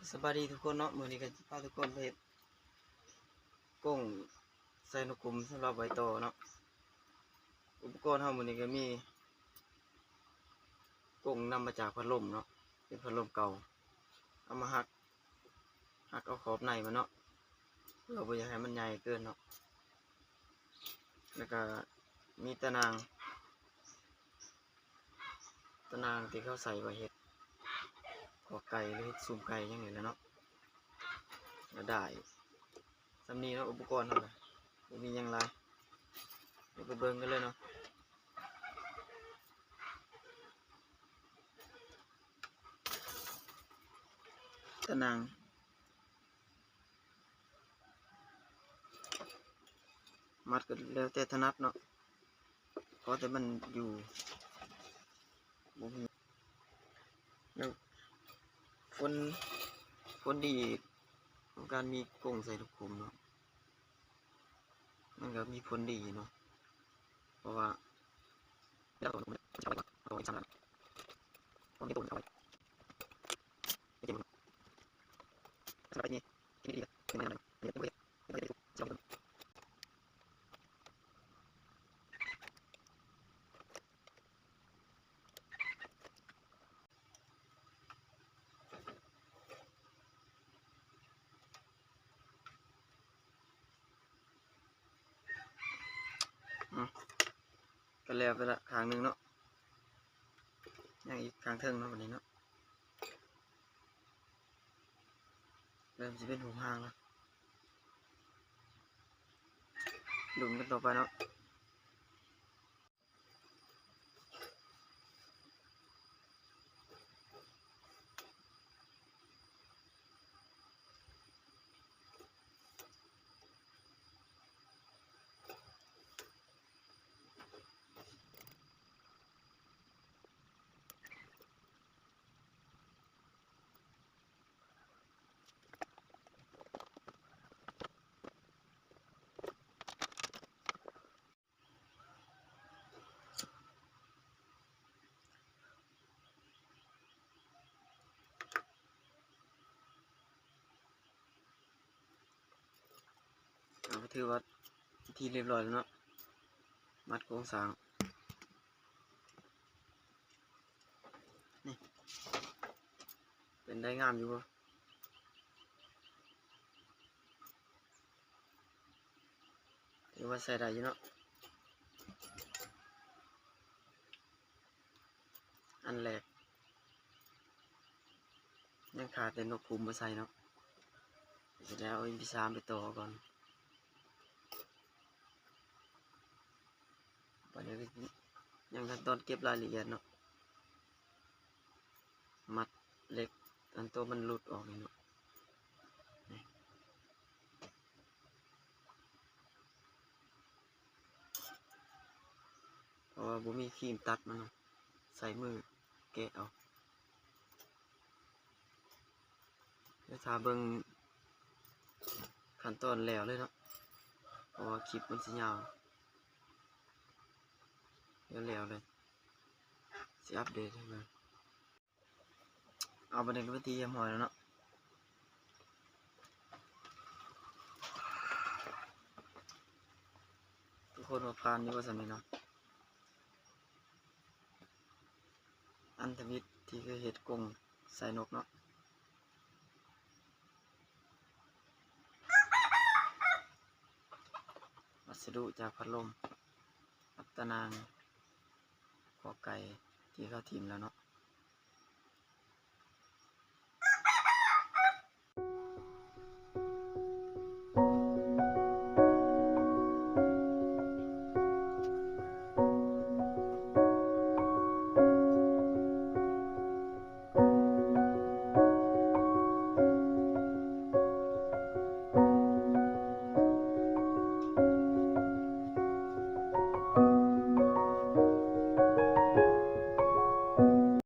ສະບາຍດີທຸກຄົນເນາະ, ມື້ນີ້ກໍຈະພາທຸກຄົນໄປເຮັດກົ້ງໃສ່ນົກຂຸມສຳລັບໄວ້ຕໍ່ເນາະ. ອຸປະກອນເຮົາມື້ນີ້ກໍມີກົ້ງນຳມາຈາກພັດລົມເນາະ, ເປັນພັດລົມເກົ່າ ເອົາມາຫັກ ຫັກເອົາຂອບໃນມັນເນາະ ເພື່ອບໍ່ຢາກໃຫ້ມັນໃຫຍ່ເກີນເນາະ. ແລ້ວກໍມີຕາໜ່າງ ຕາໜ່າງທີ່ເຂົາໃສ່ໄວ້ເຮັດຄອກໄກ່ ຫຼື ເຮັດຊຸມໄກ່ຫຍັງນີ້ແຫຼະເນາະ. ກໍໄດ້ສ່ຳນີ້ເນາະ ອຸປະກອນເຮົານະ ບໍ່ມີຫຍັງຫຼາຍ. ດຽວໄປເບິ່ງກັນເລີຍເນາະ. ຕາໜ່າງ ມັດກໍແລ້ວແຕ່ຖະໜັດເນາະ, ຂໍແຕ່ມັນຢູ່ ບໍ່ມີ ແລ້ວຜົນ ຜົນດີຂອງການມີກົ້ງໃສ່ລູກຂຸມເນາະ, ມັນກໍມີຜົນດີເນາະ ເພາະວ່າ ອືມ ກໍແລ້ວໄປລະຂ້າງໜຶ່ງເນາະ, ຍັງອີກຂ້າງເທິງເນາະ ບັດນີ້ເນາະ. ເລີ່ມຊິເປັນຮູບຮ່າງແລ້ວ, ລຸ້ນກັນຕໍ່ໄປເນາະ. ເອົາ ຖືວ່າເປັນທີ່ຮຽບຮ້ອຍແລ້ວເນາະ, ມັດໂຄງສ້າງນີ້ ເປັນໄດ້ງາມຢູ່ບໍ່? ຖືວ່າໃຊ້ໄດ້ຢູ່ເນາະ. ອັນແລກ ຍັງຂາດແຕ່ນົກຂຸມມາໃສ່ເນາະ, ຊິໄດ້ເອົາອັນທີສາມໄປຕໍ່ກ່ອນ. ບັດນີ້ຍັງຂັ້ນຕອນເກັບລາຍລະອຽດເນາະ, ມັດເຫຼັກອັນໂຕມັນຫຼຸດອອກນີ້ເນາະ. ເພາະວ່າບໍ່ມີຄຣີມຕັດມັນເນາະ, ໃຊ້ມືແກະເອົາ. ດຽວຖ້າເບິ່ງຂັ້ນຕອນແລ້ວເລີຍເນາະ, ເພາະວ່າຄລິບມັນຊິຍາວ. ດຽວແລ້ວເລີຍ ຊິອັບເດດໃຫ້ເບິ່ງ. ເອົາ ບັດນີ້ກໍເປັນທີ່ຮຽບຮ້ອຍແລ້ວເນາະ, ທຸກຄົນວ່າຜ່ານຢູ່ບໍ່ ສ່ຳນີ້ເນາະ. ອັນທຳອິດທີ່ເຄີຍເຮັດກົງໃສ່ນົກເນາະ, ວັດສະດຸຈາກພັດລົມ ກັບຕາໜ່າງ ຄອກໄກ່ທີ່ເຂົາຖິ້ມແລ້ວເນາະ.